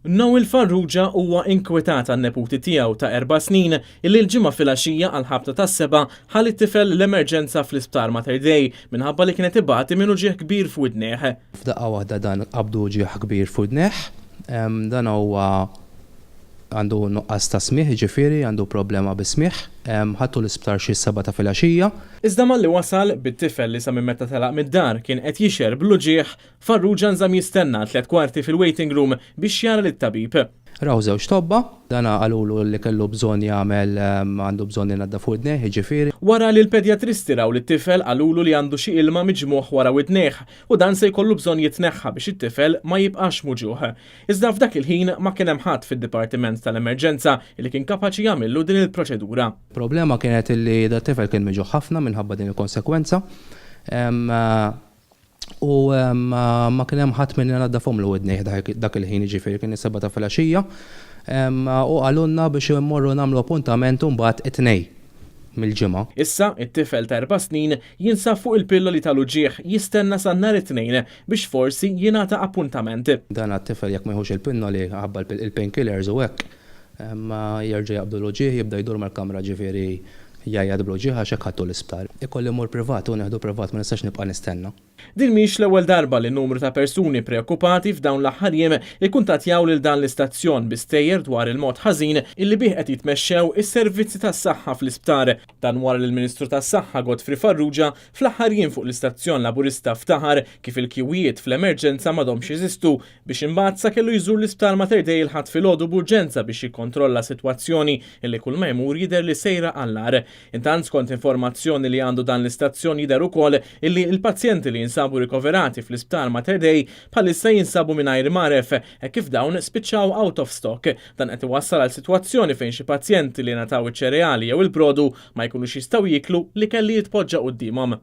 Noel Farrugia huwa inkwetat għan-neputi tiegħu ta' erba' snin illi l-Ġimgħa filgħaxija għall-ħabta tas-sebgħa ħa lit-tifel l-emerġenza fl-Isptar Mater Dei minħabba li kien qed ibati minn uġigħ kbir f'widnejh. F'daqqa waħda dan qabdu uġigħ kbir f'widnejh. Dan huwa għandu nuqqas ta' smigħ, jiġifieri għandu problema bis-smigħ. Ħadtu l-isptar xi s-sebgħa ta' filgħaxija. Iżda malli wasal, bit-tifel li sa minn meta telaq mid-dar kien qed jixher bl-uġigħ, Farrugia nżamm jistenna għal tliet kwarti fil-waiting room biex jara lit-tabib. Raw żewġ tobba, dan qalulu li kellu bżonn jagħmel għandu bżonn inaddaf widnejh, jiġifieri. Wara li l-pedjatristi raw lit-tifel qalulu li għandu xi ilma miġmugħ wara widnejh u dan se jkollu bżonn jitneħħa biex it-tifel ma jibqax muġugħ. Iżda f'dak il-ħin ma kien hemm ħadd fid-dipartiment tal-emerġenza li kien kapaċi jagħmillu din il-proċedura. Problema kienet li dat-tifel kien miġugħ ħafna minħabba din il-konsekwenza u ma kien hemm ħadd min inaddafhomlu widnejh dak il-ħin, jiġifieri kien is-sebgħa ta' filgħaxija u qalulna biex immorru nagħmlu appuntament imbagħad it-Tnejn mill-Ġimgħa. Issa, it-tifel ta' erba' snin jinsab fuq il-pilloli tal-uġigħ jistenna sa nhar it-Tnejn biex forsi jingħata appuntament. Dan għat-tifel jekk ma jieħux il-pinnoli ħabba l-painkillers u hekk jerġa' jaqbdu l-uġigħ jibda jdur mal-kamra ġifieri jgħajjat bl-uġigħ għax hekk ħadtu l-isptar. Ikolli mmur privat u nieħdu privat ma nistax nibqa' nistenna. Din mhix l-ewwel darba li numru ta' persuni preokkupati f'dawn l-aħħar jiem ikkuntattjaw lil dan l-istazzjon bi stejjer dwar il-mod ħażin illi bih qed jitmexxew is-servizzi tas-saħħa fl-isptar. Dan wara li l-Ministru tas-Saħħa Godfrey Farrugia fl-aħħar jiem fuq l-istazzjon Laburista ftaħar kif il-kjuwijiet fl-emerġenza m'għadhomx jeżistu biex imbagħad sa kellu jżur l-Isptar Mater Dei il-Ħadd filgħodu b'urġenza biex jikkontrolla sitwazzjoni illi kull ma jmur jidher li sejra għall-agħar. Intant skont informazzjoni li għandu dan l-istazzjon jidher ukoll illi l-pazjenti li jinsabu rikoverati fl-Isptar Mater Dei bħalissa jinsabu mingħajr mgħaref hekk kif dawn spiċċaw out of stock. Dan qed iwassal għal sitwazzjoni fejn xi pazjenti li ngħataw iċ-ċereali jew il-brodu ma jkunux jistgħu jieklu l-ikel li jitpoġġa quddiemhom.